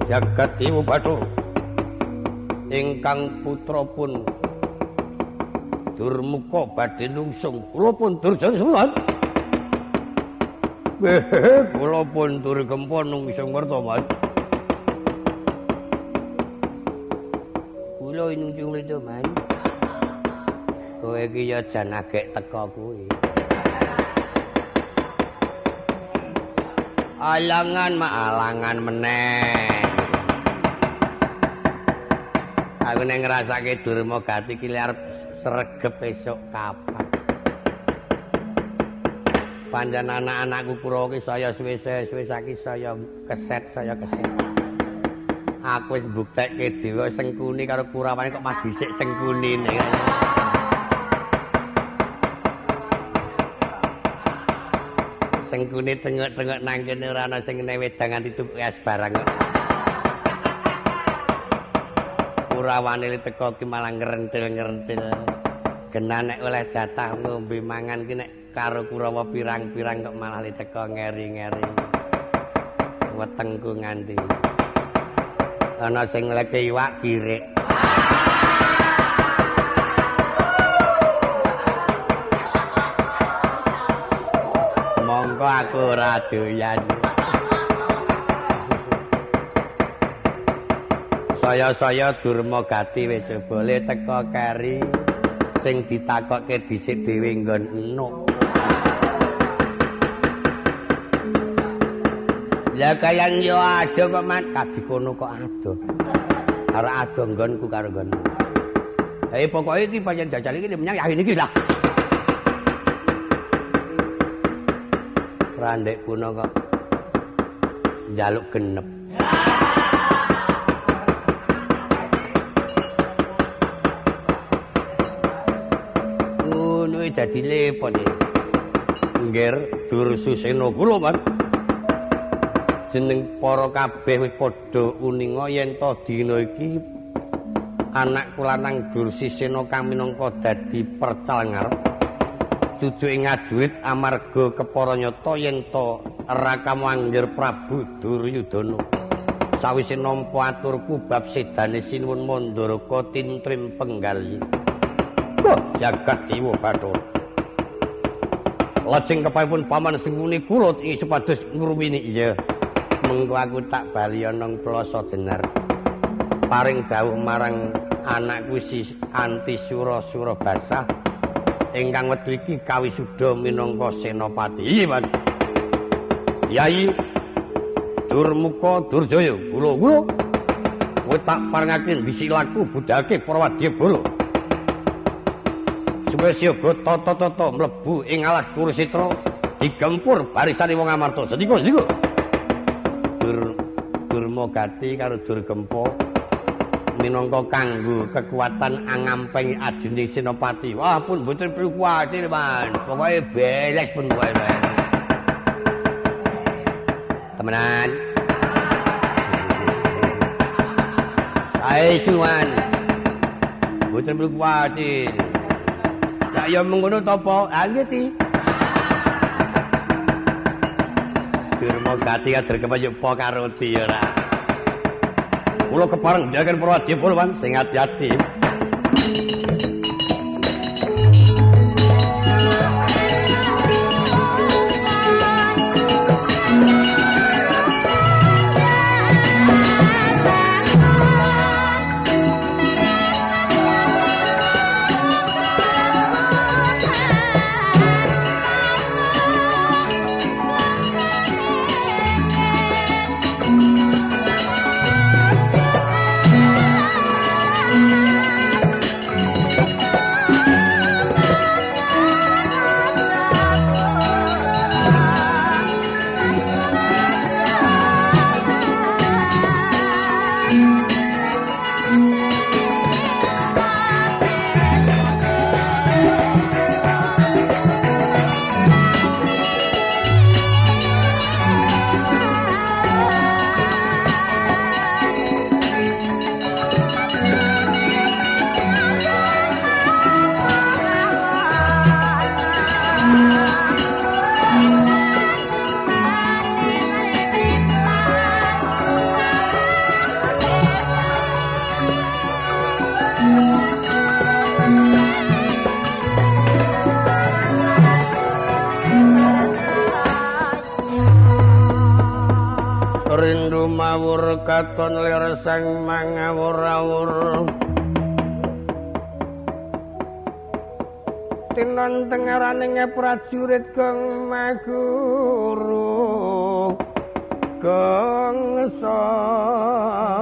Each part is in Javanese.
Jagat Dewa Bathara. Ingkang putra pun Durmuka badhe nungsung. Kula pun Durjana semeton. Kula pun Durgempa nungsung werta, Mas. Kula nungsung werta, Mas. Kowe iki ya jan agek teka kuwi. Alangan mak alangan meneh. Aku nek ngrasake Durma Gati iki arep sregep esuk kapan. Pancen anak-anakku Kurawa ki saya suwe-suwe saiki saya keset, saya keset. Aku wis mbuktekke dhewe Sengkuni karo Kurawane kok mah dhisik Sengkunine. Sengkuni tengok-tengok nang kene ora ana sing ngene wedang nganti tuku es barang kok. Kurawane teko ki malah ngrentil-ngrentil. Genah nek oleh jatah ngombe mangan ki nek karo Kurawa pirang-pirang kok malah teko ngeri-ngeri. Wetengku nganti. Ana sing ngleke iwak kirik. Monggo aku ora doyan. Saya-saya Durma Gati wis jebule teko keri sing ditakokke dhisik dhewe nggon enuk. Lah kayang yo adoh kok Mat, kadhi kono kok adoh. Ora adoh nggonku karo nggonmu. Pokoke iki pancen jajal iki menyang yahin iki lah. Randek kuno kok njaluk genep. Ngono dadi lepon iki. Nggir Dursusena kula, Mas. Jeneng para kabeh wis padha uninga yen ta dina iki anakku lanang Dursusena kang minangka dadi percal ngarep. Cucuke ngajurit amarga kepara nyata yen ta Raka Anggir Prabu Duryudana. Sawise nampa aturku bab sedane Sinuwun Mandaraka tintrim penggalih. Wah, jagat Dewa Bathara. Lajeng kepayipun Paman Sengkuni kula ing supados ngruwini. Iya. Mengko aku tak bali ana Ploso Jenar. Paring dawuh marang anakku si Antisura Surabasa ingkang wektu iki kawisuda minangka senopati. Iya, Mas. Yai Durmuka Durjaya, kula-kula kowe tak parengake disilaku budhake para wadyabala. Supaya siaga tata-tata mlebu ing alas Kurusetra digempur barisane wong Amarta. Sendika, sendika. Durma Gati karo Durgempa minangka kanggo kekuatan angampeng ajine senopati. Wah, pun mboten perlu kuwatir, Mas. Pokoke beres pun wae. Temenan. Ae cuman. Mboten perlu kuwatir. Sak ya mengkono to apa? Ah nggih ti. Durma Gati kader kepayuk karo ti ora. Kula kepareng njaken para wadyabala, Wan, sing ati-ati. Thank you. mawur katon lir sang mangawur-awur. Tinon tengaraning prajurit gong maguru gong song.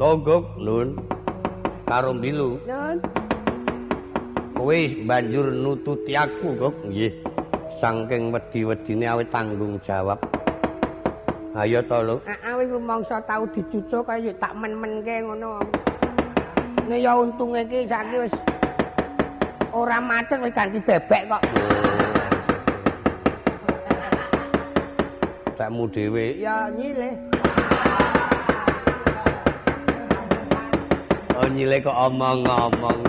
Togok nun karo mbilu. Nun. Kowe banjur nututi aku, Gok. Nggih. Saking wedi-wedine awit tanggung jawab. Ayo to, Luk. Heeh, wis rumangsa tau dicucuk kaya tak men-menke ngono. Nek ya untunge iki saiki wis ora macet wis ganti bebek kok. Tekmu dhewe. Ya nyilih. Oh nyilih kok omong-omong.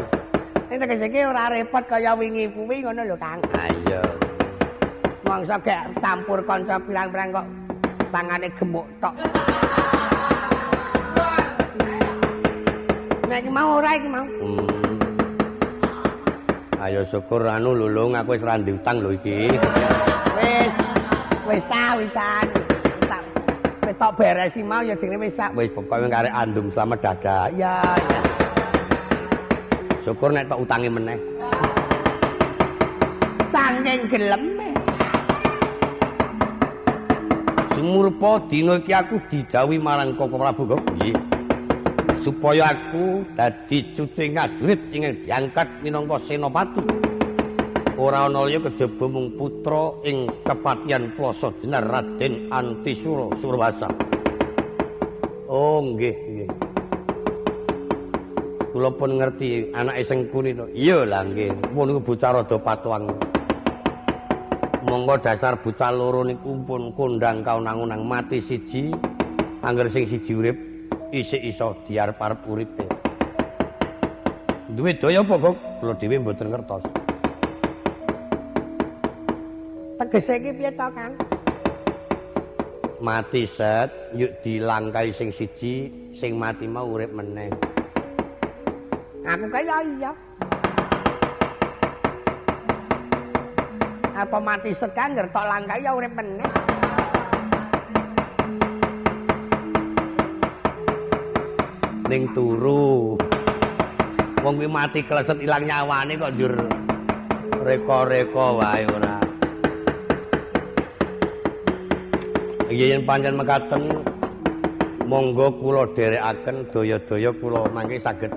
Nek tegese iki ora repot kaya wingi kuwi ngono lho, Kang. Ha iya. Mangsa gek campur kanca pirang-pirang kok pangane gemuk tok. Nek iki mau ora iki mau. Ayo syukur anu lulung aku wis ra ndek utang lho iki. Wis wis wisan. Tak tok beresi mau ya jenenge wis sak. Wis pokoke karek andum slamet dadah. Ya ya. Syukur nek tok utangi meneh. Saking geleme. Sumurpa dina iki aku didhawuhi marang Koko Prabu kok. Nggih. Supaya aku dadi cucu ngajurit ingkang diangkat minangka senopati. Ora ana liya kejaba mung putra ing kepatihan Ploso Jenar Raden Antisura Surwasa. Oh nggih nggih. Kula pun ngerti anake Sengkuni to. Iya lah nggih. Mun niku bocah rada patuang. Monggo dasar bocah loro niku pun kondang kaunang-unang mati siji, angger sing siji urip isih iso diarep-arep uripe. Duwe daya apa, Gok? Kula dhewe mboten ngertos. Tegese iki piye to, Kang? Mati set, yuk dilangkai sing siji, sing mati mau urip meneh. Aku kaya iya. Apa mati set kan ngertok langkai ya urip meneh. Ning turu. Wong kuwi mati kleset ilang nyawane kok njur reka-reka wae ora. Yen pancen mekaten monggo kula dherekaken daya-daya kula mangke saged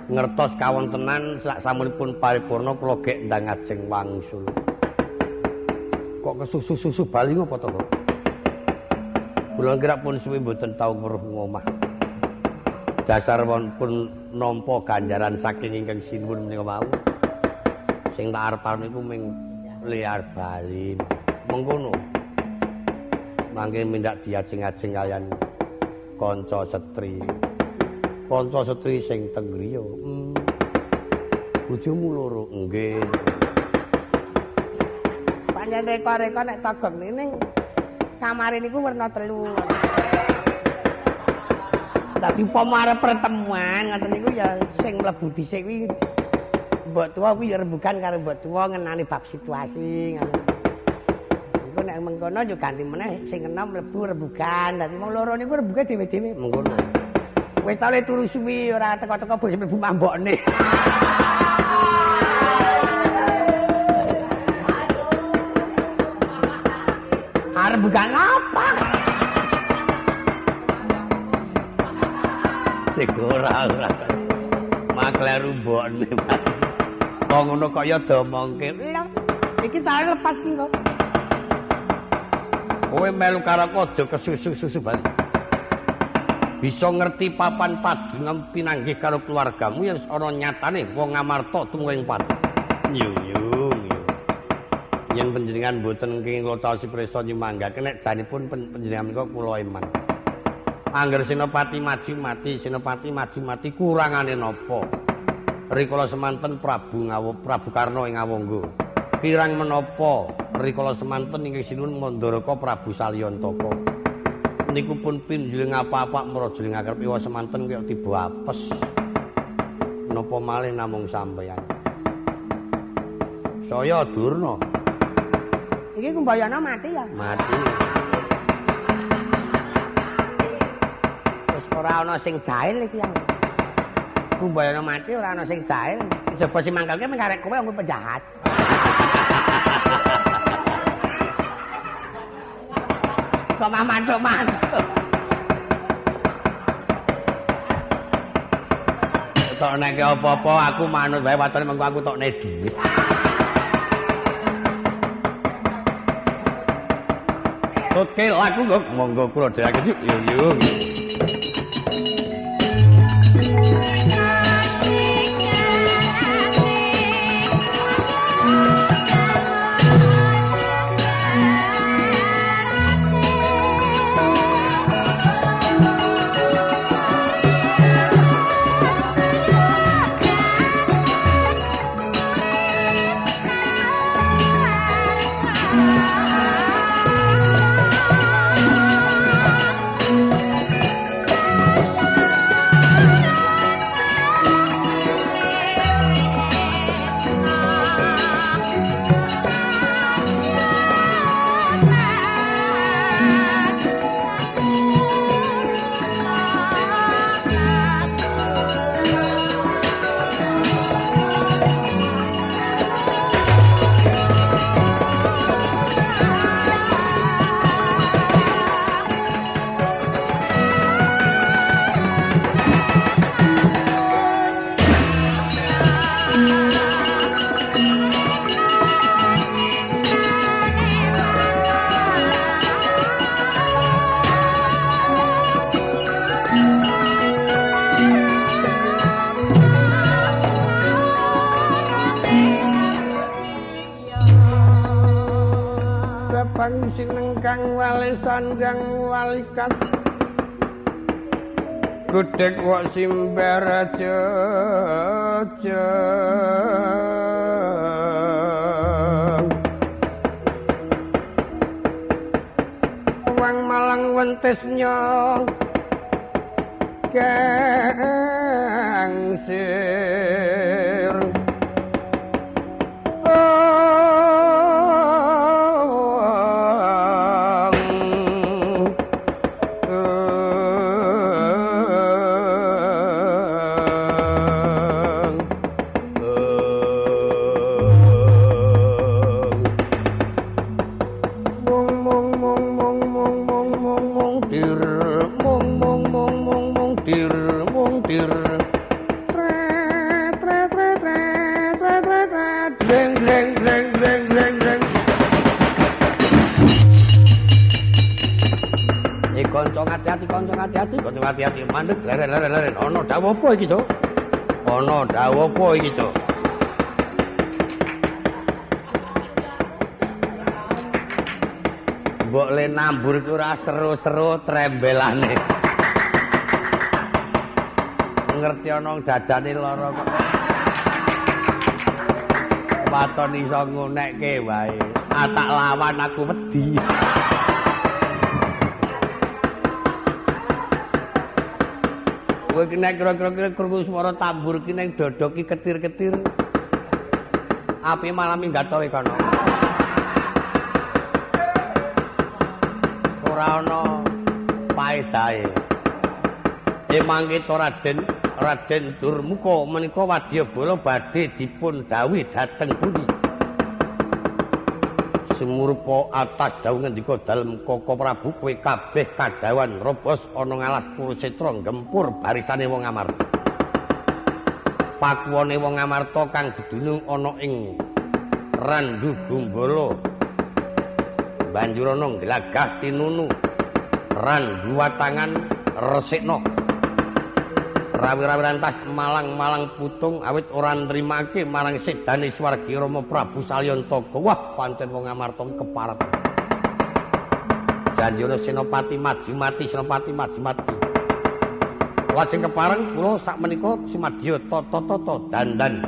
ngertos kawontenan sak samunipun paripurna kula gek ndang ajeng wangsul. Kok kesusu-susu bali ngopo to, Kok? Kula kira pun suwi mboten tau weruh ngomah. Dasar pun nampa ganjaran saking ingkang sinuwun menika wau. Sing tak arep-arep niku ming liar bali. Mengkono. Mangke mindak diajeng-ajeng kalian kanca setri. Kanca setri sing teng griya. Bojomu loro nggih. Pancen reka-reka nek togong ning kamare niku werna telu. Dadi upama arep pertemuan ngoten niku ya sing mlebu dhisik kuwi mbok tuwa kuwi ya rembugan karo mbok tuwa ngenani bab situasi ngono. Iku nek mengkono yo ganti meneh sing enom mlebu rembugan. Dadi wong loro niku rembuge dhewe-dhewe mengkono. Wis ta le turu suwi ora teko-teko bos mlebu mambokne. Arep bukan apa? Sing ora ora. Makleru mbokne. Kok ngono kok ya domongke. Lha iki care lepas ki kok. Kowe melu karo aku aja kesusu-susu bali. Bisa ngerti papan padungan pinanggih karo keluargamu yen ana nyatane wong Ngamarta tuwa ing pati. Yo yo. Yen panjenengan mboten kenging kula caosi prisa nyumanggaken nek janipun panjenengan menika kula iman. Angger Senopati maju mati, Senopati maju mati kurangane napa? Rikala semanten Prabu Ngawo, Prabu Karna ing Awangga. Kirang menapa rikala semanten ingkang sinuwun Mandaraka Prabu Salyantaka. Niku pun pinjuling apa-apa mraja ing akrep iwa semanten kaya tiba apes. Napa malih namung sampeyan. Saya Durna. Iki Kumbayana mati ya? Mati. Wis ora ana sing jahil iki ya. Kumbayana mati ora ana sing jahil. Coba sing mangkalke mung karek kowe wong penjahat. Kok mantuk-mantuk. Tok nek apa-apa aku manut wae watone mengko aku tokne dhuwit. Oke, laku kok monggo kula dherekaken yuk yuk. Sinengkang wali sandang walikat gudeg wok simbar jejeng wang malang wentis nyong gangsir. Hati-hati mandek leren-leren ana dawuh apa iki, Cuk? Ana dawuh apa iki, Cuk? Mbok le nambur ki ora seru-seru trembelane. Ngerti ana dadane lara kok. Waton iso ngunekke wae. Ah tak lawan aku wedi. Kowe ki nek kira-kira krungu swara tambur ki ning dada ki ketir-ketir. Api malah minggat kowe kono. Ora ana paedahe. Emang kita Raden Durmuka menika wadyabala badhe dipun dawuhi dhateng pundi? Sumurpa atas dawuh ngendika dalem Koko Prabu kowe kabeh kadhawan robos ana ngalas Kurusetra gempur barisane wong Amarta. Pakuwone wong Amarta kang dedunung ana ing Randu Gumbala. Banjur ana glagah tinunu Randu watangan resikna. Rawi-rawi rantas malang-malang putung awit ora nrimake marang sedane swargi Rama Prabu Salyantaka. Wah, pancen wong Amarta keparep. Janjana Senopati maju mati, Senopati maju mati. Lajeng kepareng kula sakmenika sumadya tata-tata dandan.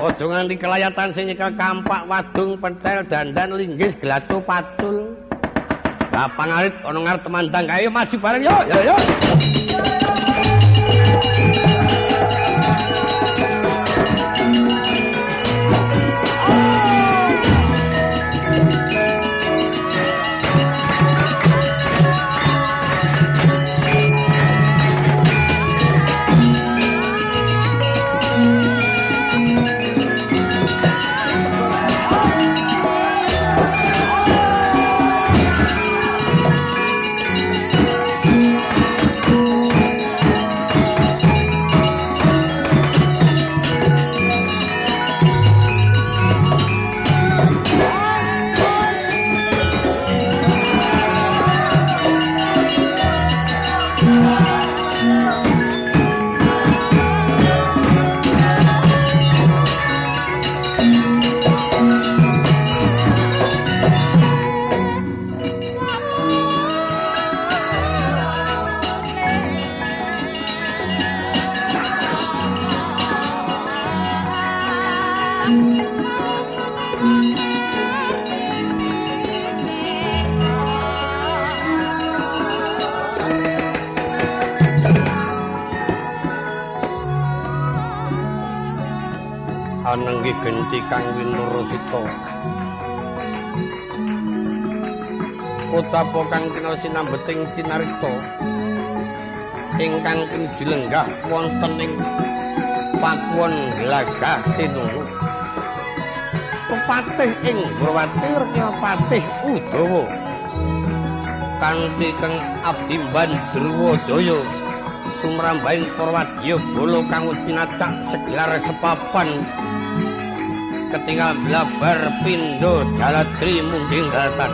Aja nganti kelayatan sing nyekel kampak wadung pentel dandan linggis glaco pacul. Lah pangarit ana ngarep temandang kae maju bareng yo yo yo. Anenggi genti kang winurusita ucapa kang kina sinambeting cinarita ingkang pinuju lenggah wonten ing pakuwon glagah tinunu pepatih ing Ndrawati rekya patih Udawa kanthi kang abdi Bandruwajaya sumrambahing para wadya bala kang wis pinacak segelar sepapan ketinggal blabar pindha jaladri munding daratan.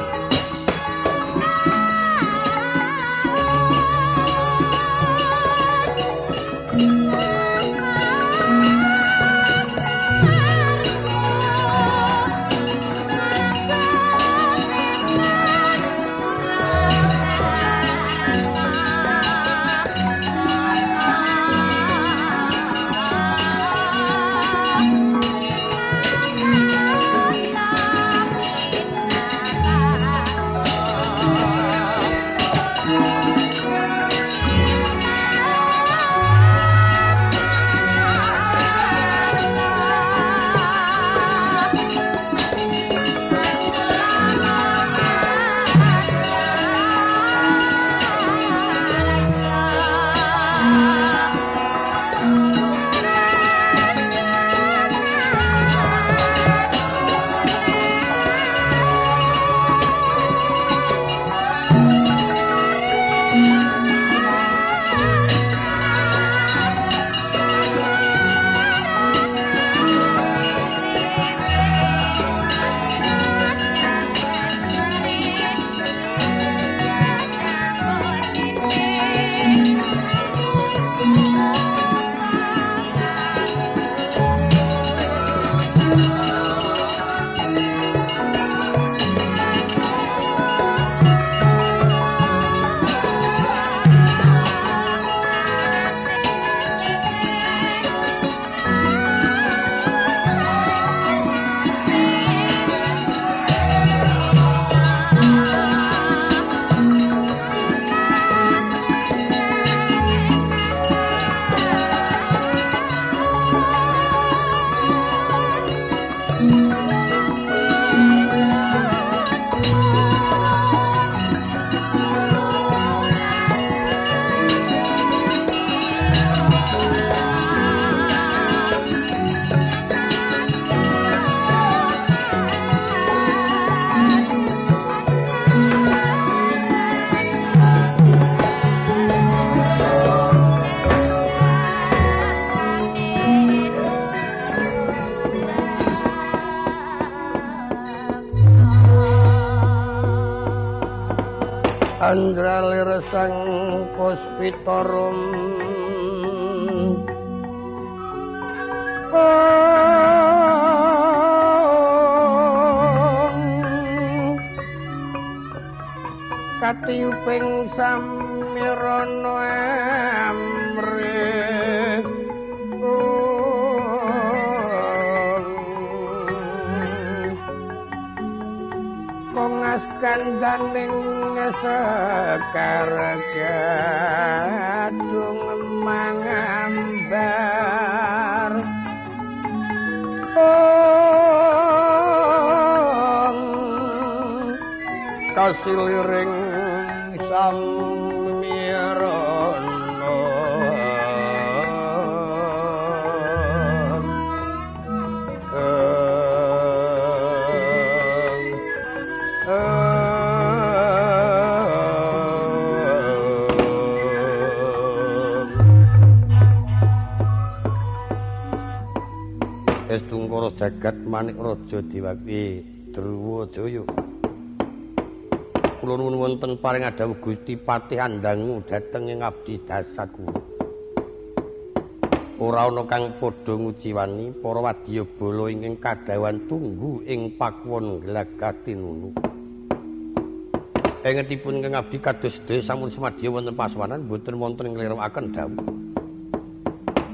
Andralir sang puspitarum katiyuping samirana amrih. Gandaning sekar gadung mangambar kasiliring samirana. Estungkara jagat manik raja Dewapi Druwajaya. Kula nuwun wonten paring adhawuh Gusti Patih andangu dhateng ing abdi dasaku. Ora ana kang padha nguciwani para wadyabala ingkang kadhawuhan tunggu ing pakuwon Glagah Tinunu. Engetipun ingkang abdi kados sedaya sampun sumadya wonten pasuwanan boten wonten nglirwakaken dawuh.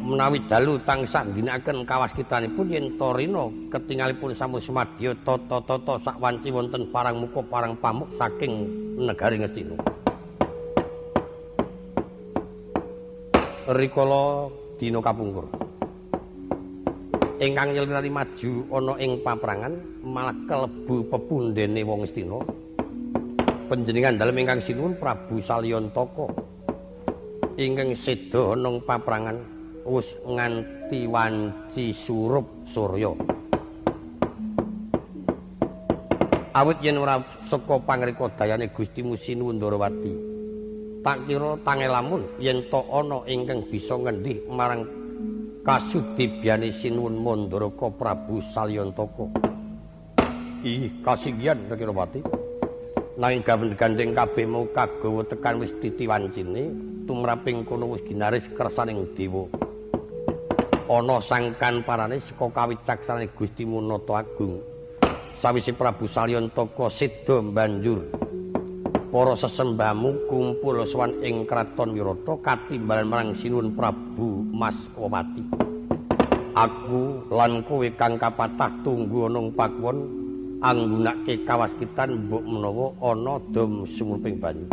Menawi dalu tansah ngginakaken kawaskitanipun yen ta rina ketingalipun sampun sumadya tata-tata sak wanci wonten parang muka parang pamuk saking negari Ngastina. Rikala dina kapungkur ingkang nyelirani maju ana ing paprangan malah kelebu pepundhene wong Ngastina. Panjenengan dalem ingkang sinuwun Prabu Salyantaka ingkang seda ana paprangan wis nganti wanci surup surya. Awit yen ora saka pangrika dayane Gusti Sinuwun Ndarawati, tak kira tangelamun yen ta ana ingkang bisa ngendih marang kasudibyane Sinuwun Mandaraka Prabu Salyantaka. Ih, kasinggihan Rekirapati. Nanging gandeng kabeh mau kagawa tekan wis titi wancine tumraping kono wis ginaris kersaning dewa. Ana sangkan parane saka kawicaksanane Gusti Munata Agung. Sawise Prabu Salyantaka seda banjur para sesembahmu kumpul sowan ing kraton Wirata katimbalan marang Sinuwun Prabu Maswapati. Aku lan kowe kang kapatah tunggu ana pakuwon anggunake kawaskitan mbok menawa ana dom sumurping banyu.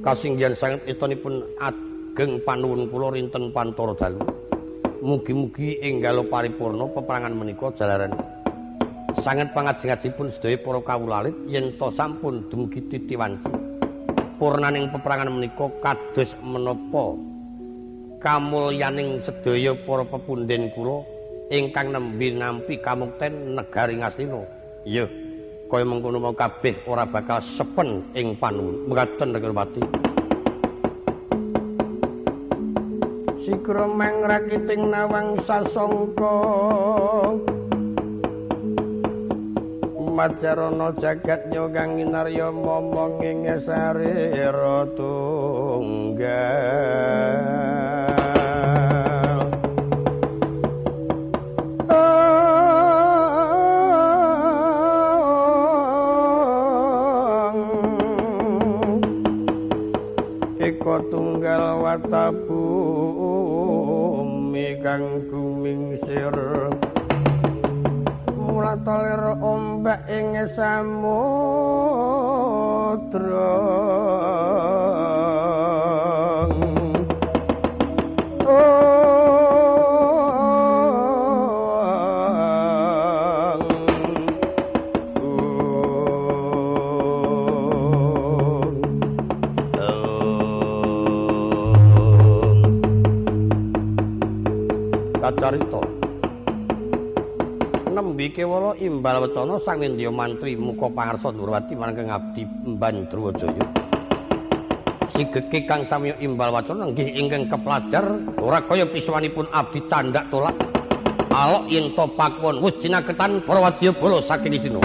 Kasinggihan sanget istanipun ageng panuwun kula rinten pantara dalu. Mugi-mugi enggal paripurna peperangan menika jalaran sanget pangajeng-ajengipun sedaya para kawula alit yen ta sampun dumugi titi wanci purnaning peperangan menika kados menapa kamulyaning sedaya para pepundhen kula ingkang nembe nampi kamukten negari Ngastina. Iya, kaya mengkono mau kabeh ora bakal sepen ing panuwun. Mekaten Rekirapati. Sigra mangrakiting nawang sasongko macarana jagat kang nginarya momong ing sarira tunggal. Eko tunggal watabu kang gumingsir murata lir ombak ing samudra. Carita nembe kewala imbal wacana sang Nindya mantri muka pangarsa Ndrawati marang Kang Abdi Mban Druwajaya. Sigeke kang samya imbal wacana nggih ingkang keplajar ora kaya pisuwanipun abdi candhak tolak alok yen ta pakuwon wis jinaketan para wadyabala saking Istina.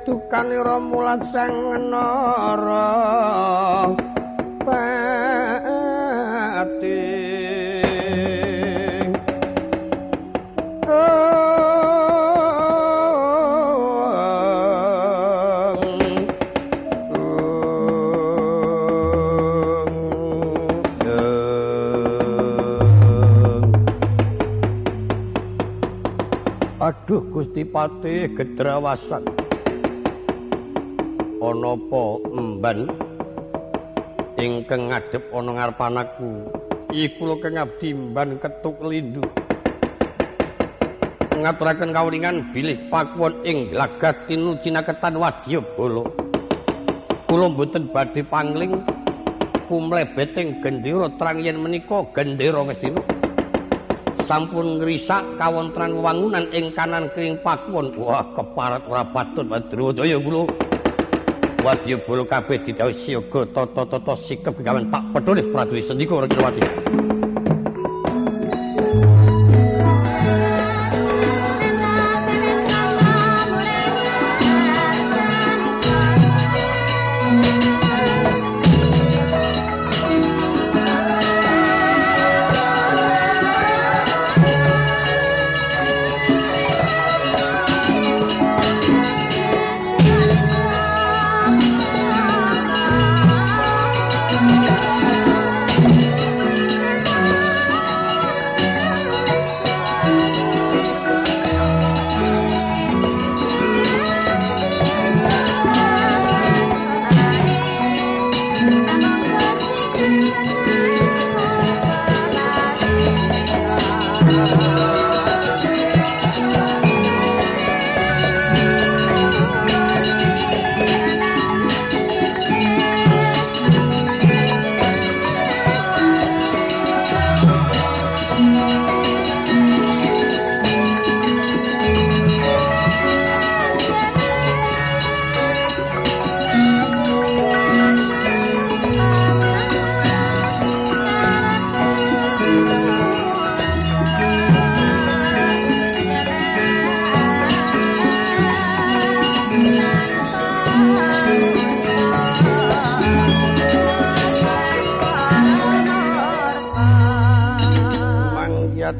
Dukanira mulat sang nara pati. Aduh Gusti Patih gedrawasan. Ana apa emban ingkang ngadhep ana ngarepan aku? Iku lho kang abdi emban Ketuk Lindu. Ngaturaken kawuningan bilih pakuwon ing glagah tinu cinaketan wadyabala. Kula mboten badhe pangling kumlebeting gendera trang yen menika gendera Ngastina. Sampun ngrisak kawontenan wewangunan ing kanan kring pakuwon. Wah, keparat ora patut Badrujaya kula. Wadyabala kabeh didhawuhi siaga tata-tata sikep gawen tak pedhulih prajurit sendika Rekrawati.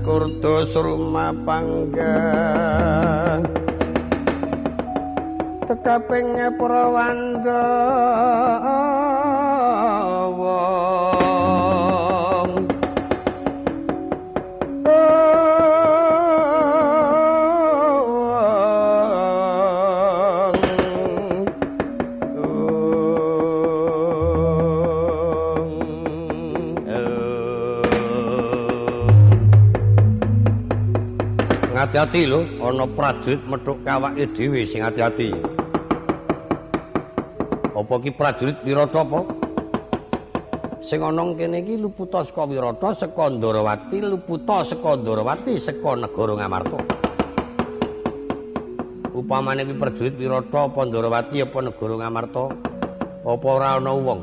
Kurtus rumah pangga tekaping Prawandawa. Hati-hati lho, ana prajurit methuk awake dhewe sing hati-hati. Apa ki prajurit Wirata apa? Sing ana kene iki luputa saka Wirata, saka Ndarawati, luputa saka Ndarawati, saka negara Ngamarta. Upamane kuwi prajurit Wirata apa Ndarawati apa negara Ngamarta, apa ora ana wong?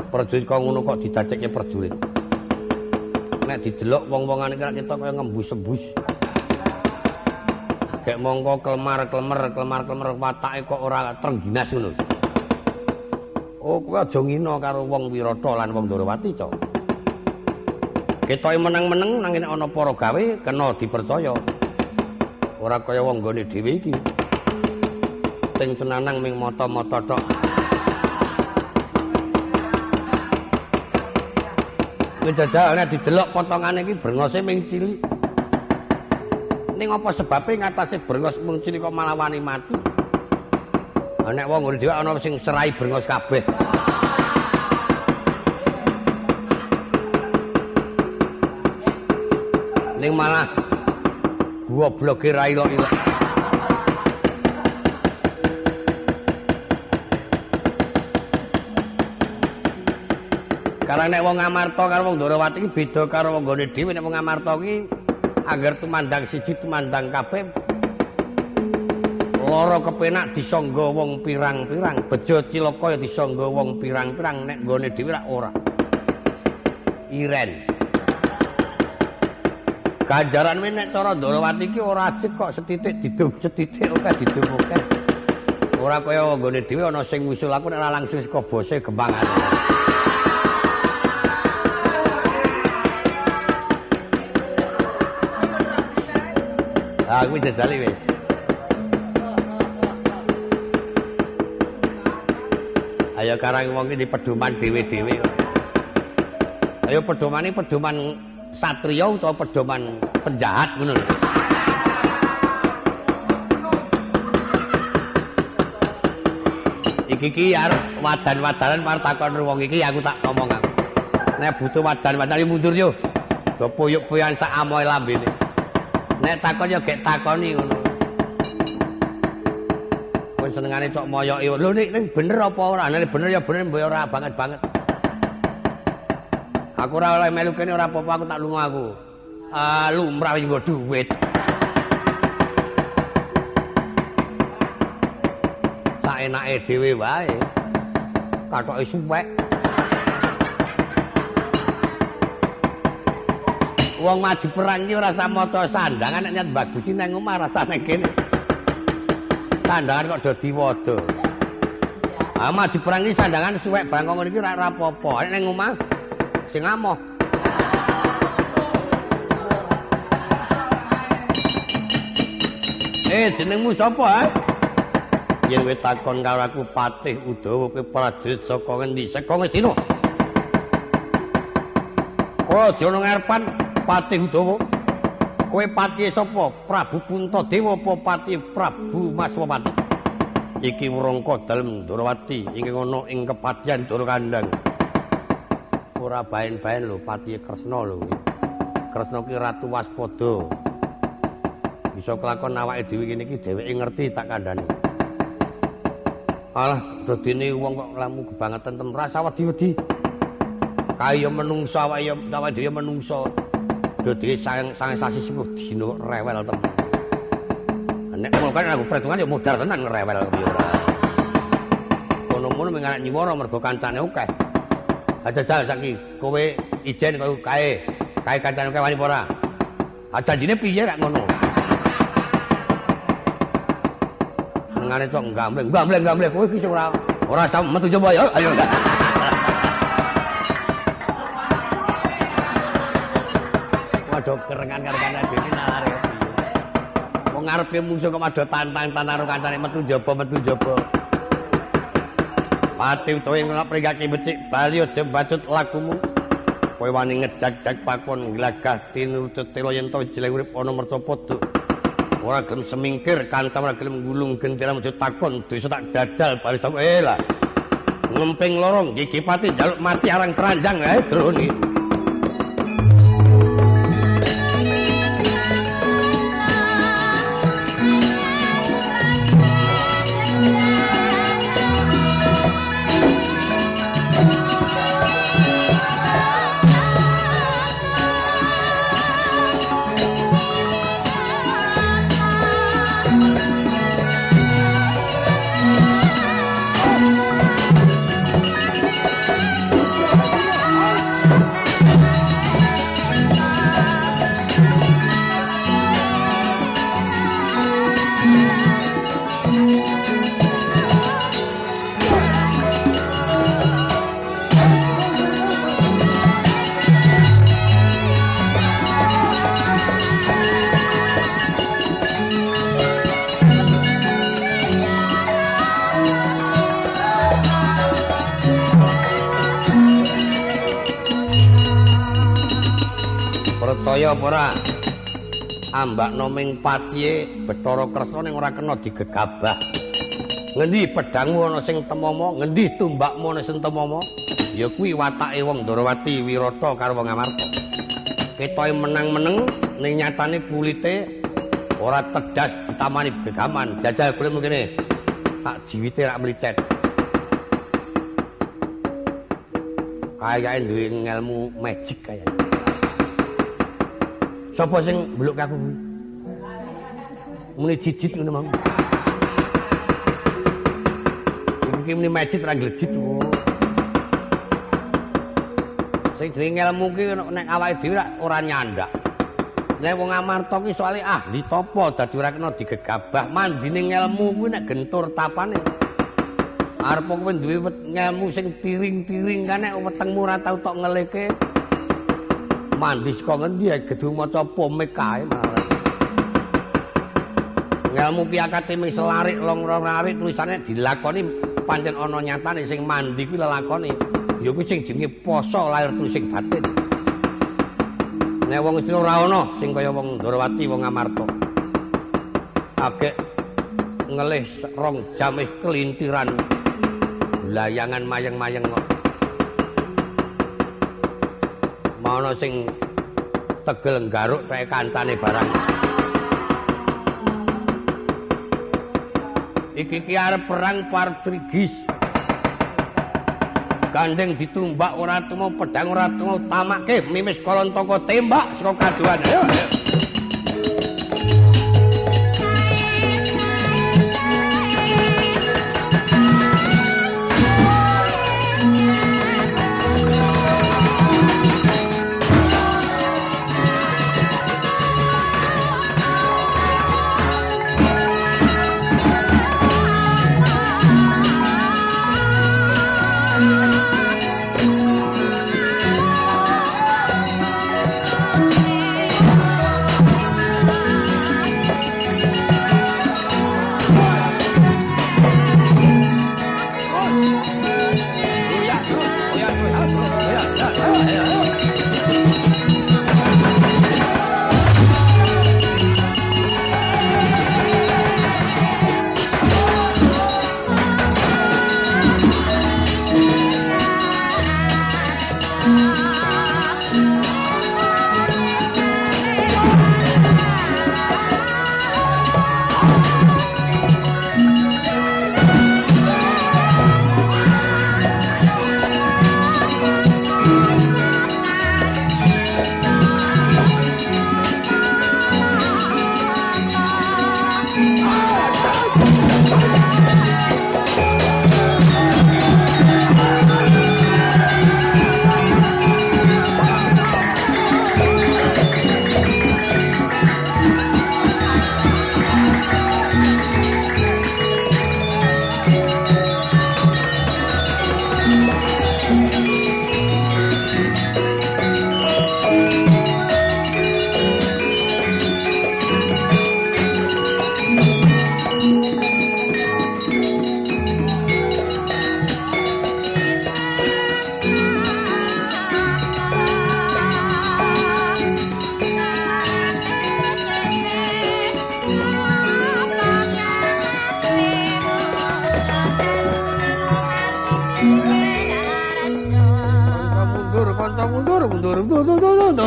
Prajurit kok ngono kok didadekke prajurit. Nek didelok wong-wongane kira ketok kaya ngembus-embus. Gek mongko klemar-klemer, klemar-klemer watake kok ora trengginas ngono. Oh, kowe aja ngina karo wong Wirata lan wong Ndarawati, Cok. Ketoke meneng-meneng nang kene ana para gawe kena dipercaya. Ora kaya wong nggone dhewe iki. Sing tenanang ming mata-mata tok. Jajal nek didelok potongane iki brengose ming cilik. Ning apa sebabe ngatasé brengos mung cilik kok malah wani mati? Nek wong ngene dhewe ana sing serai brengos kabeh. Ning malah gobloke ra ilok-ilok. Karena nek wong Ngamarta karo wong Ndarawati iki beda karo wong nggone dhewe. Nek wong Ngamarta iki angger tumandang siji tumandang kabeh Lara kepenak disangga wong pirang-pirang, bejo cilaka ya disangga wong pirang-pirang, nek nggone dhewe rak ora. Iren. Ganjaran kuwi nek cara Ndorowati iki ora ajeg kok sethithik didum sethithik akeh didum akeh. Ora kaya nggone dhewe ana sing ngusul aku nek ora langsung saka bose gembangan. Ah kuwi jajali wis. Ayo karang wong iki pedoman dhewe-dhewe kok. Ayo pedomane pedoman satriya utawa pedoman penjahat ngono lho. Iki ki arep wadan-wadanan arep takon wong iki aku tak ngomong aku. Nek butuh wadan-wadan mundur yo. Do puyuk-puyukan sak amohe lambene. Nek takon yo gek takoni ngono. Kowe senengane cok moyoki. Lho nek bener apa ora? Nek bener ya bener, mbok ora banget-banget. Aku ora oleh melu kene ora apa-apa, aku tak lunga aku. Ah lumrah wis nggo dhuwit. Sak enake dhewe wae. Kathoke suwek. Wong maju perang iki ora usah maca sandangan, nek niat bagusi nang omah rasane kene. Sandangan kok do diwada. Ah maju perang iki sandangan suwek bangkong ngene iki ora apa-apa. Nek nang omah sing amoh. Jenengmu sapa, ha? Yen kowe takon karo aku Patih Udawa, kowe prajurit saka ngendi? Saka Ngastina. Kowe aja nang ngarepan Patih Udawa. Kowe patihe sapa? Prabu Puntadewa apa patihe Prabu Maswapati? Iki wurangka dalem Ndorowati ingkang ana ing kepatihan Darakandang. Ora baen-baen lho patihe Kresna lho. Kresna ki ratu waspada. Bisa kelakon awake dhewe kene iki dheweke ngerti tak kandhani. Alah, dadine wong kok lamu kebangetan temen rasa wedi-wedi. Kaya menungsa awake awake dhewe menungsa. Dadine sang sasi 10 dina rewel temen. Nek mulkan aku perhitungan ya modar tenan ngrewel piye ora. Kono-mono mung anak nyiwara mergo kancane akeh. Jajal saiki kowe ijen kowe kae. Kae kancane akeh wani apa ora? Ah janjine piye rak ngono. Senengane cok gambleng, gambleng, gambleng kowe iki ora ora sam metu coba ya. Ayo. Waduh kerengan karo kancane dhewe nalare. Wong ngarepe mungsuh kok padha tantang-tantang karo kancane metu njaba metu njaba. Pati utawa ing pringgake becik bali aja bacut lakumu. Kowe wani ngejak-jak pakon glagah tinurut tela yen to jeleng urip ana mercapada. Ora gelem semingkir kanca ora gelem gulung gendera aja takon desa tak dadal bali sapa lah. Ngemping lorong gigi pati njaluk mati arang keranjang ae drone. Percaya apa ora? Ambakno ming patihe Bathara Kresna ning ora kena digegabah. Ngendi pedhangmu ana sing temomo, ngendi tumbakmu ana sing temomo? Ya kuwi watake wong Ndorowati Wirata karo wong Amarta. Ketoke menang-meneng ning nyatane kulite ora tedas ditamani gegaman. Jajal kulitmu kene. Tak jiwite rak mlicet. Kayake duwe ngelmu magic kaya. Sapa sing mbeluk aku kuwi? Muni jijit ngono mau. ki muni mejit ora glejit. Sing jenenge ngelmu ki nek awake dhewe ora nyandak. Nek wong Amarta ki soalé ahli tapa dadi ora kena digegabah. Mandine ngelmu kuwi nek gentur tapane. Arep kowe duwe ngelmu sing tiring-tiring kan nek wetengmu ora tau tok ngeleke. Mandi saka ngendi gedung maca pomik kae malah. Ngelmu ki akate mung selarik long-larik tulisane dilakoni pancen ana nyatane sing mandi kuwi lelakone. Ya kuwi sing jenenge poso lahir tulising batin. Nek wong istri ora ana sing kaya wong Ndorowati wong Amarta. Agek ngelih 2 jam wis kelintiran. Layangan mayeng-mayeng kok. Ana sing tegel nggaruk peke kancane barang. Iki ki arep perang Partrigis. Gandeng ditumbak ora tumo pedang ora tumo tamake mimis kalontaka tembak saka kaduan. Ayo.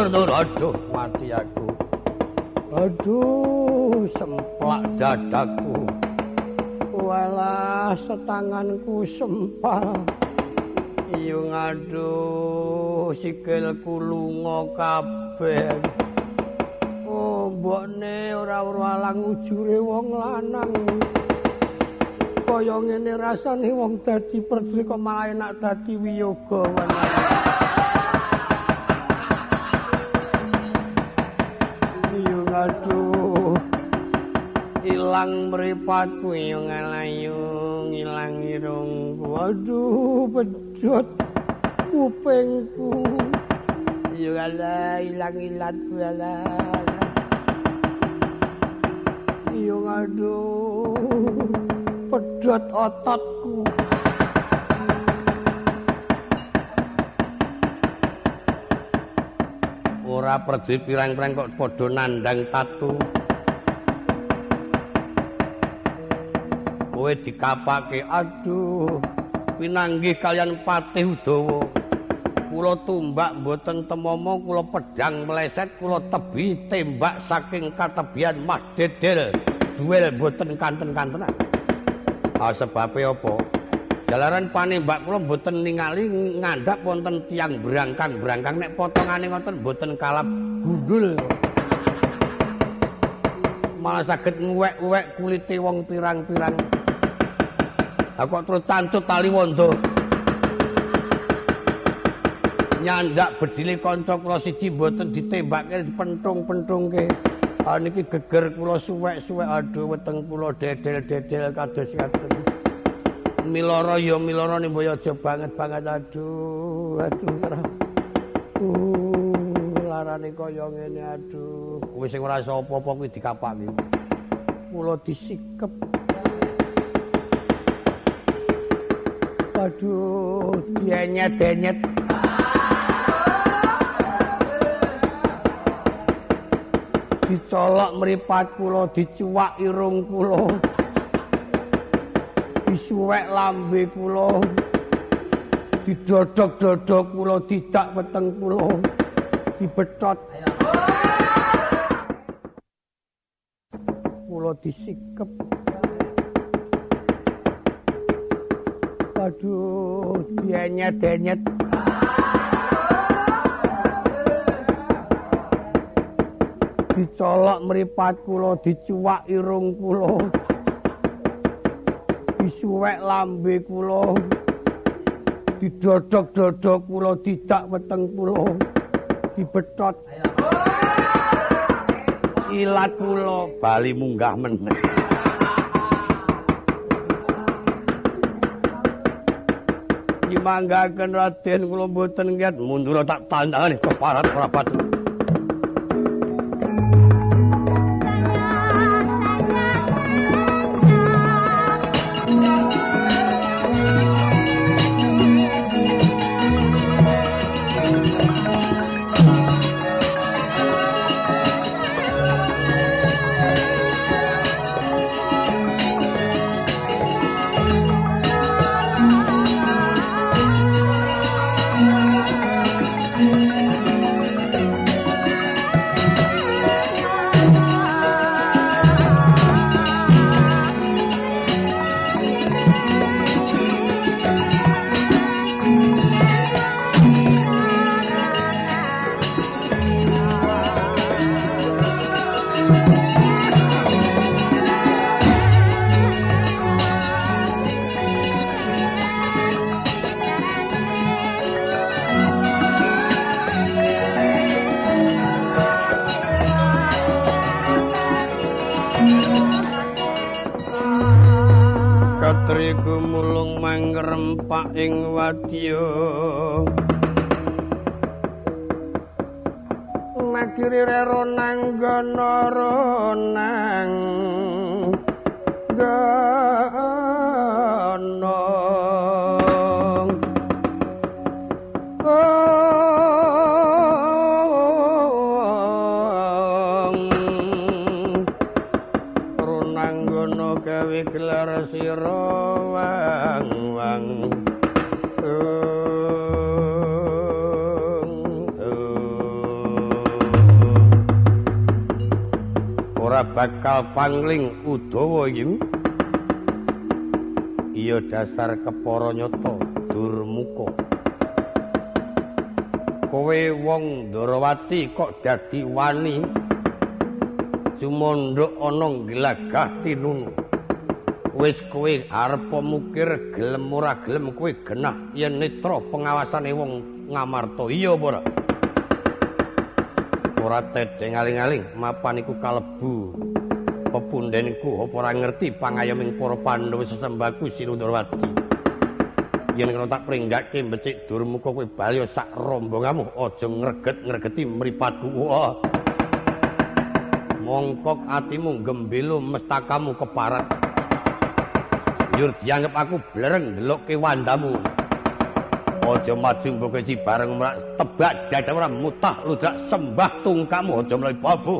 Mundur, aduh mati aku. Aduh, semplak dadaku. Walah, setanganku sempal. Yung aduh, sikilku lunga kabeh. Oh, mbokne ora alang ujure wong lanang. Kaya ngene rasane wong dadi prajurit kok malah enak dadi wiyoga. Aduh, ilang mripatku yung alayung, ilang irungku. Aduh, pedhot kupingku. Yung ala, ilang ilatku ala. Yung aduh, pedhot ototku. Ora prajurit pirang-pirang kok padha nandang tatu. Kowe dikapake, aduh, pinanggih kalian Patih Udawa. Kula tumbak mboten temomo, kula pedang meleset, kula tebi tembak saking katebian Mas Dedel. Duel mboten kanten-kantenan. Ah, sebabe apa? Jalaran panembak kula mboten ningali ngandhap wonten tiyang brangkang-brangkang nek potongane ngoten mboten kalap gundul. Malah saged nguwek-uwek kulite wong pirang-pirang. Ha kok terus cancut tali wondo. Nyandak bedile kanca kula siji mboten ditembake dipentung-pentungke. Ah niki geger kula suwek-suwek, aduh weteng kula dedel-dedel kados ngaten. Milara ya milara mbaya aja banget-banget, aduh aduh. Larane kaya ngene aduh. Kowe sing ora iso apa-apa kuwi dikapake. Kula disikep. Aduh, dienyet-enyet. Dicolok mripat kula, dicuwak irung kula. Disuwek lambe kula. Didodok-dodok kula, didak weteng kula. Dibetot. Kula disikep. Aduh, dienyet-enyet. Dicolok mripat kula, dicuwak irung kula. Disuwek lambe kula. Didodok-dodok kula, didak weteng kula. Dibetot. Ilat kula bali munggah meneh. Dimanggaken Raden kula mboten ngiat mundur tak tandangane keparat prapat. Katriku mulung mangrempak ing wadya. Makiri ronang gono ronang gono. Ronang gono gawe gelar sira wang-wang. Ora bakal pangling Udawa iki. Iya dasar kepara nyata Durmuka. Kowe wong Ndorowati kok dadi wani jumandhuk ana glagah tinunu. Wis kowe arep mukir gelem ora gelem kowe genah yen netra pengawasane wong Ngamarta. Iya apa ora? Ora tedheng aling-aling mapan iku kalebu pepundhenku apa ora ngerti pangayoming para Pandhawa sesembahku Sinundrawati. Yen kena tak pringgake becik Durmuka kowe bali sak rombonganmu aja ngreget-ngregeti mripatku. Wah. Mongkok atimu gembelo mestakamu keparat. Njur dianggep aku blereng ndelokke wandamu. Aja maju mbok bareng mrak tebak dada ora mutah ludrak sembah tungkamu aja mlayu babu.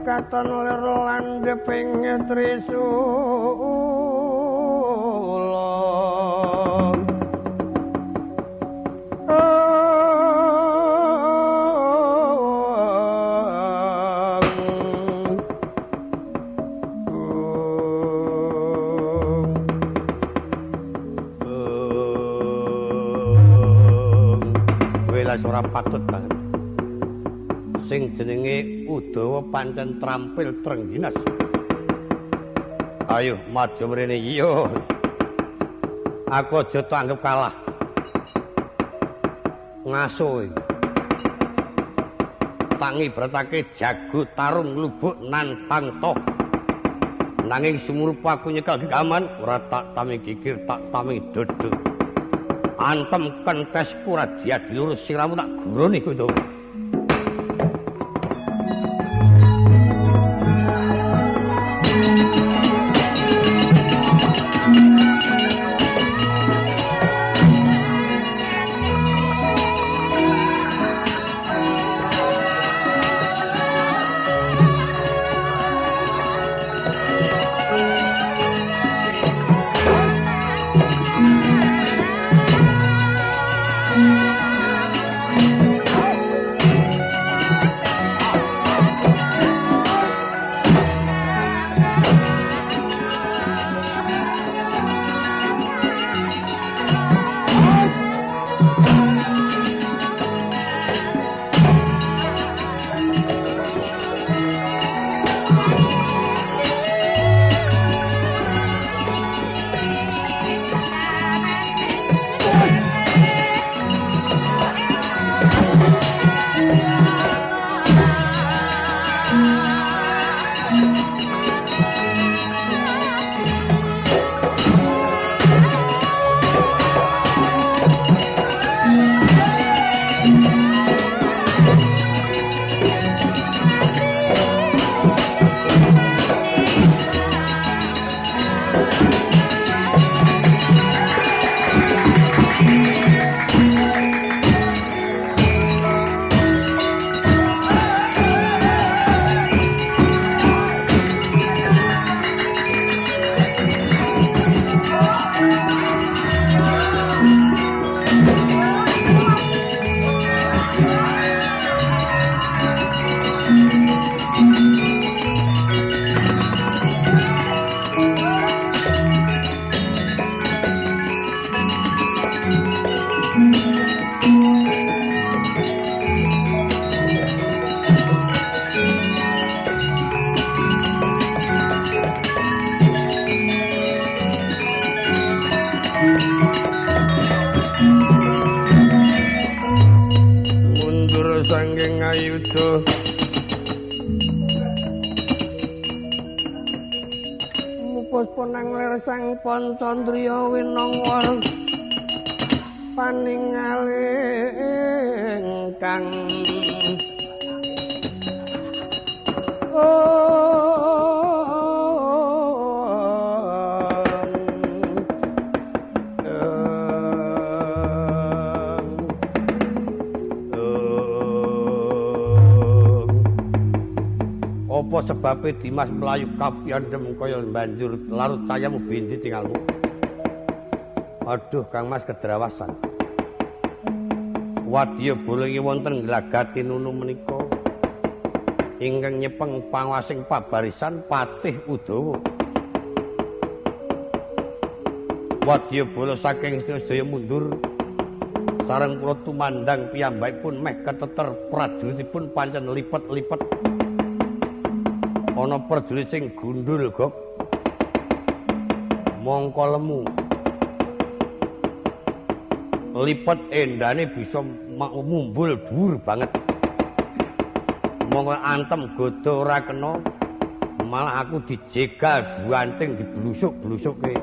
Katon lir landheping trisula. Welas ora patut banget. Sing jenenge Udawa pancen trampil trengginas. Ayo maju mrene. Iya. Aku aja tak anggap kalah. Ngaso iki. Tak ngibratake jago tarung lubuk nantang toh. Nanging sumurup aku nyekel gegaman ora tak taming gigir, tak taming dodo. Antem kentesku ora diadilurus siramu tak gurune kowe. Ayuda Mupuspa nang lir sang Pancandriya winangwar paningale ingkang Apa sebabe Dimas mlayu kapyandhem kaya banjur larut cayamu bindi tinggalmu. Aduh Kang Mas kedrawasan. Wadya bolengi wonten glagati nunu menika ingkang nyepeng pangwasing pabarisan Patih Udawa. Wadya bola saking sedaya mundur sareng kula tumandang piyambakipun meh keteter prajuritipun pancen lipet-lipet. Ana prajurit sing gundul, Gok. Mongko lemu. Lipet endane bisa mumbul dhuwur banget. Mongko antem godha ora kena, malah aku dijegal buanting diblusuk-blusukke.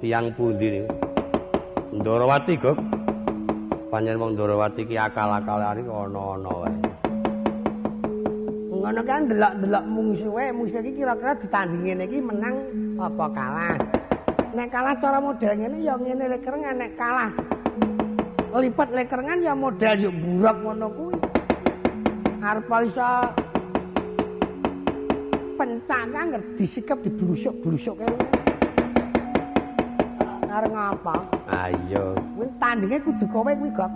Tiyang pundi niku? Ndorowati, Gok. Pancen wong Ndorowati ki akal-akalane ana-ana wae. Ngono kan delok-delok mungsuhe, mungsuhe iki kira-kira ditandingi ngene iki menang apa kalah. Nek kalah cara model ngene ya ngene lekerengan, nek kalah lipet lekerengan ya model yo mburok ngono kuwi. Arep iso pencak angger disikep diblusuk-blusukke. Arep ngapa? Ayo. Kuwi tandinge kudu kowe kuwi, Gok.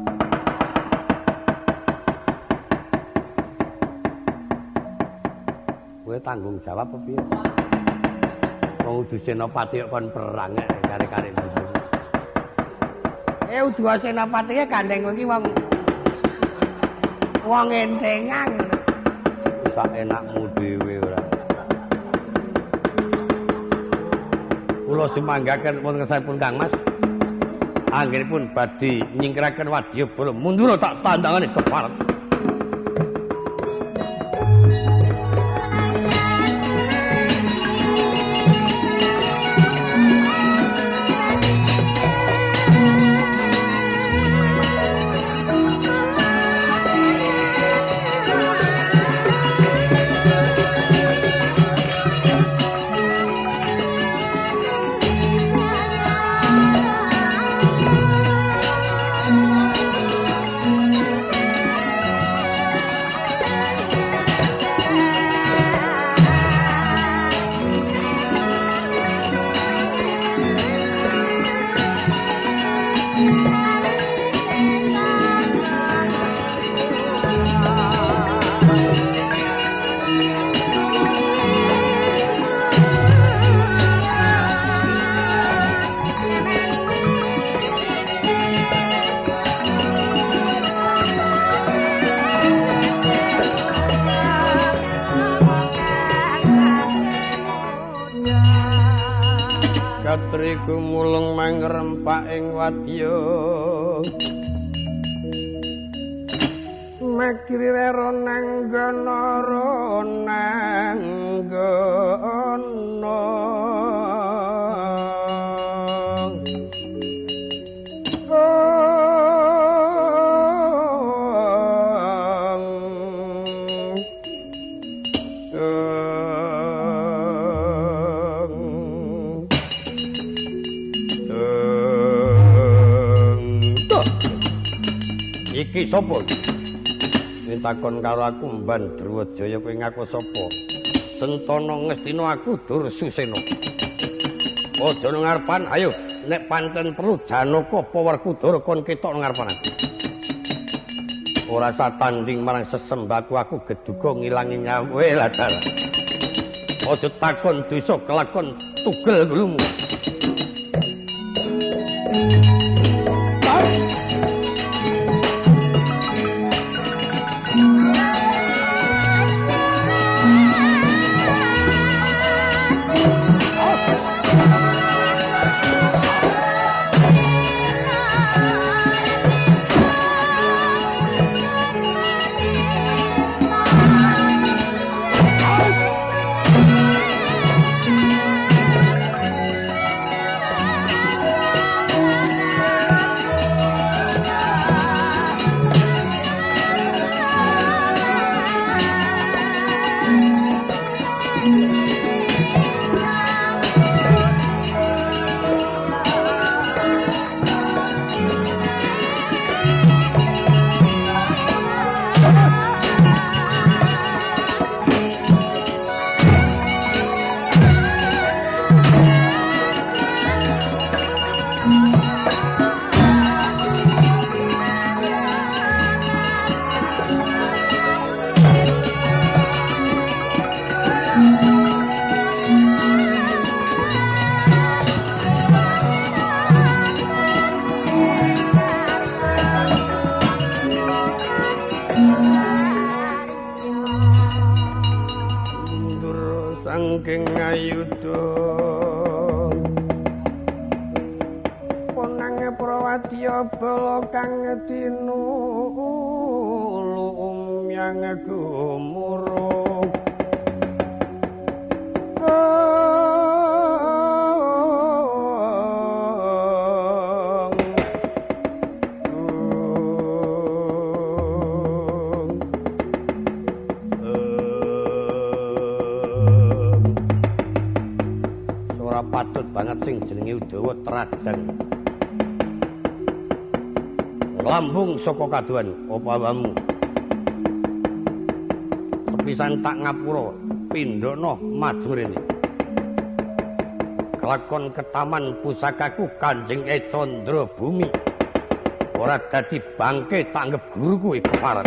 Kowe tanggung jawab apa piye? Wong udu senopati kok kon perang kare-kare gitu. Udu senopati gandeng kowe iki wong wong entengan. Sak enakmu dhewe ora. Kula sumanggaken wonten ngersanipun Kang Mas. Anggenipun badhe nyingkiraken wadyabala mundur tak tandangane kepareng. Katri gumulung mangrempak ing wadya Makri ronanggana ronanggana Iki sapa? Takon karo aku Mban Druwajaya kowe ngaku sapa? Sentana Ngastina aku Dursusena. Aja nang ngarepan, ayo nek pancen perlu Janaka apa Werkudara kon ketok nang ngarepan. Ora satanding marang sesembahku aku geduga ngilangi nyawe ladar. Aja takon dosa kelakon tugel gulumu. Saking ayuda ponang prawadya bala kang tinulu umyang gumurung. Patut banget sing jenenge Udawa Trajang. Lambung saka kaduan apa awamu? Sepisan tak ngapura pindhana maju rene. Kelakon ketaman pusakaku Kanjeng E Candra Bumi. Ora dadi bangke tak anggep guruku iki keparat.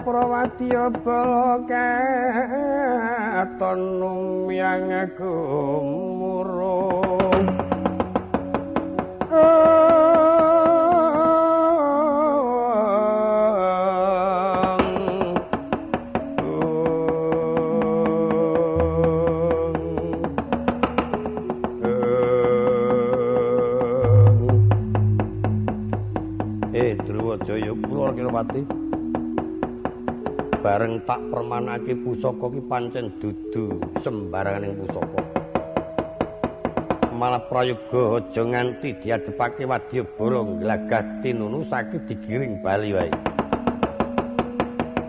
Prawadya bala katon lumyang gumurung. Druwajaya kula Kirapati. Bareng tak permanake pusaka ki pancen dudu sembaranganing pusaka. Malah prayoga aja nganti diadepake wadyabala glagah tinunu sakit digiring bali wae.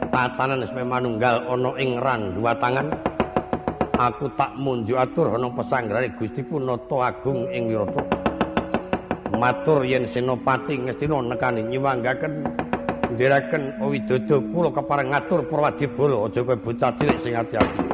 Tatanan wis manunggal ana ing randhuwa tangan. Aku tak munjuk atur ana pesanggrane Gustiku Nata Agung ing Wirata. Matur yen Senopati Ngastina nekani nyuwanggaken ndheraken Widodo kula kepareng ngatur Prawadyabala aja kowe bocah cilik sing ati-ati.